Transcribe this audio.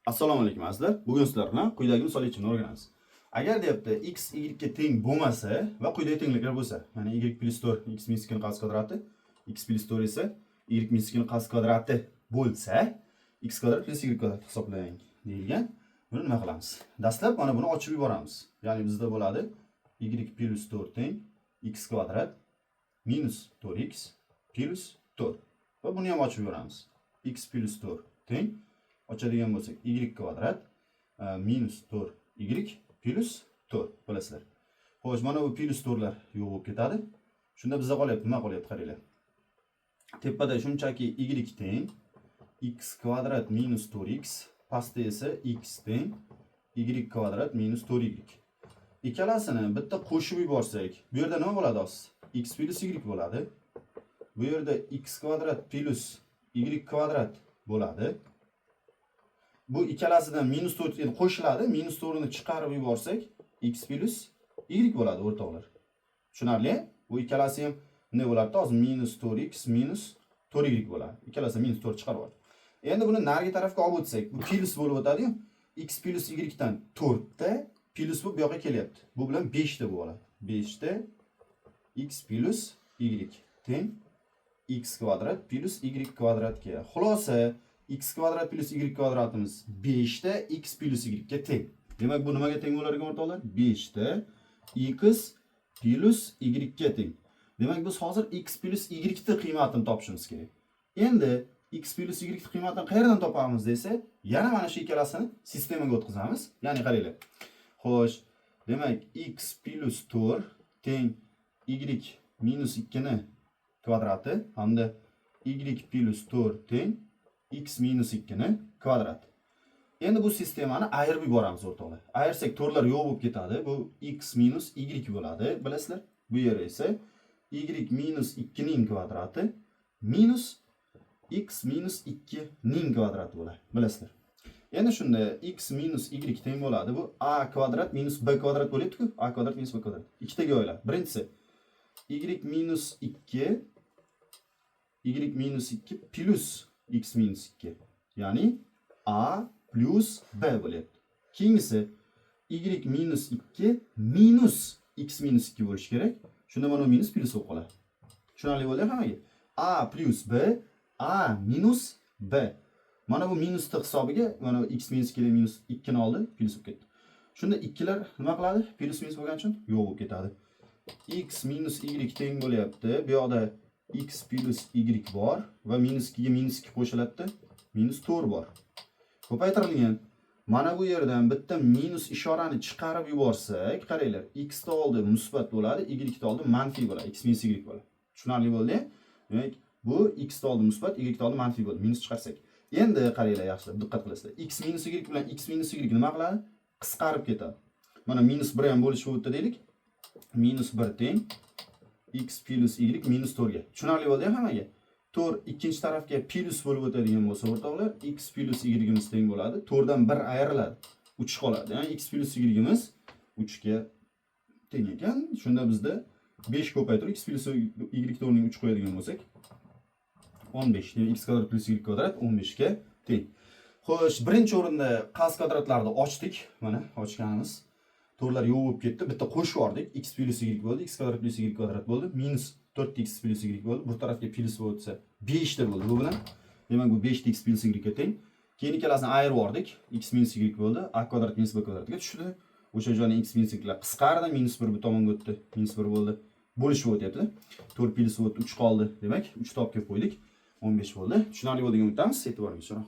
Assalomu alaykum, azizlar. Bugun sizlar bilan quyidagi misol yechimini o'rganamiz. Agar, deyapti, x y ga teng bo'lmasa va quyidagi tengliklar bo'lsa, ya'ni y plyus 4 x minus 2 ni qavs kvadrati, x plyus 4 esa y minus 2 ni qavs kvadrati bo'lsa, x kvadrat plyus y kvadrat hisoblang deyilgan. Buni nima qilamiz? Dastlab mana buni ochib yuboramiz. Ya'ni bizda bo'ladi y plyus 4 teng x kvadrat minus 4x plyus 4. Va buni ham ochib yuboramiz. X plyus 4 teng, ochadigan bo'lsak, y kvadrat minus 4 y plyus 4, bilasizlar. Xo'sh, mana bu plyus 4 lar yo'q bo'lib ketadi. Shunda bizda qolyapti, nima qolyapti, qaranglar. Tepada shunchaki y teng x kvadrat minus 4x, pastda esa x teng y kvadrat minus 4y. Ikkalasini bitta qo'shib yuborsak, bu yerda nima bo'ladi hozir? X plyus y bo'ladi. Bu yerda x kvadrat plyus y kvadrat bo'ladi. Bu ikkalasidan minus 4 endi qo'shiladi. Minus 4 ni chiqarib yuborsak, x plyus y bo'ladi, o'rtoqlar. Tushunarli? Bu ikkalasi ham nima bo'ladi? Hozir minus 4x minus 4y bo'ladi. Ikkalasi minus 4 chiqarib yubordi. Endi buni narigi tarafga olib o'tsak, bu plyus bo'lib o'tadi-yu. X plyus y dan 4 ta plyus bo'lib bu yoqqa kelyapti. Bu bilan 5 ta bo'ladi. 5 ta x plyus y teng x kvadrat plyus y kvadratga. Xulosa, x kvadrat plyus y kvadratimiz 5 ta x plyus y ga teng. Demak, bu nimaga teng bo'lar ekan, o'rtoqlar? 5 ta x plyus y ga teng. Demak, biz hozir x plyus y ni qiymatini topishimiz kerak. Endi x plyus y ni qiymatini qayerdan topamiz desa, yana mana shu ikkalasini sistemaga o'tkazamiz. Ya'ni qaranglar. Xo'sh, demak, x plyus 4 teng y minus 2 ni kvadrati hamda y plyus 4 teng x minus 2 ni kvadrati. Endi bu sistemani ayirib yuboramiz, o'rtoqlar. Ayirsak, to'rtlar yo'q bo'lib ketadi. Bu x minus y bo'ladi, bilasizlar. Bu yer esa y minus 2 ning kvadrati minus x minus 2 ning kvadrati bo'ladi, bilasizlar. Endi shunda x minus y teng bo'ladi. Bu a kvadrat minus b kvadrat bo'lyapti-ku. A kvadrat minus b kvadrat. Ikkitaga yoyiladi. Birinchisi y minus 2 y minus 2 plyus x minus 2. Ya'ni a plyus b bo'lyapti. Keyingisi y minus 2 minus x minus 2 bo'lishi kerak. Shunda mana bu minus plyus bo'lib qoladi. Tushunarli bo'ldi hammaga? A plyus b, a minus b. Mana bu minusni hisobiga mana bu x minus 2 minus 2 ni oldi, plyus bo'lib ketdi. Shunda ikkilar nima qiladi? Plyus minus bo'lgani uchun yo'q bo'lib ketadi. X minus y teng bo'lyapti. Bu yoqda x plyus y bor va minus 2 ga minus 2 qo'shiladi. Minus 4 bor. Ko'paytirilgan. Mana bu yerdan bitta minus ishorani chiqarib yuborsak, qaranglar, x ni oldi musbat bo'ladi, y ni oldi manfiy bo'ladi, x minus y bo'ladi. Tushunarli bo'ldi? Demak, bu x ni oldi musbat, y ni oldi manfiy bo'ldi. Minus chiqarsak. Endi qaranglar, yaxshilab diqqat qilasizlar. X minus y bilan x minus y nima qiladi? Qisqarib ketadi. Mana minus 1 ham bo'lishi o'tdi deylik. Minus 1 teng x plyus y minus 4 ga. Tushunarli bo'ldi hammaga? 4 ikkinchi tarafga plyus bo'lib o'tadigan bo'lsa, o'rtoqlar, x plyus y'imiz teng bo'ladi. 4 dan 1 ayriladi. 3 qoladi. Ya'ni x plyus y'imiz 3 ga teng ekan. Shunda bizda 5 ko'paytirib x plyus y o'rniga 3 qo'yadigan bo'lsak, 15. Demak, x kvadrat plyus y kvadrat 15 ga teng. Xo'sh, birinchi o'rinda qavs kvadratlarni ochdik. Mana ochganimiz. To'rtlar yo'q bo'lib ketdi. Bitta qo'shib yubordik. X plyus y bo'ldi, x kvadrat plyus y kvadrat bo'ldi. Minus 4x plyus y bo'ldi. Bu tarafga plyus bo'lib o'tsa 5 ta bo'ldi bu bilan. Demak, bu 5 x plyus y ga teng. Keyin ikkalasini ayirib yubordik. X minus y bo'ldi. A kvadrat minus b kvadratga tushdi. O'sha joyni x minus y qisqardi. Minus 1 bu tomonga o'tdi. Minus 1 bo'ldi. Bo'lishib o'tyapti. 4 plyus o'tdi, 3 qoldi. Demak, 3 topib kelib qo'ydik. 15 bo'ldi. Tushunarli bo'ldi degan umiddamiz. E'tiboringiz uchun rahmat.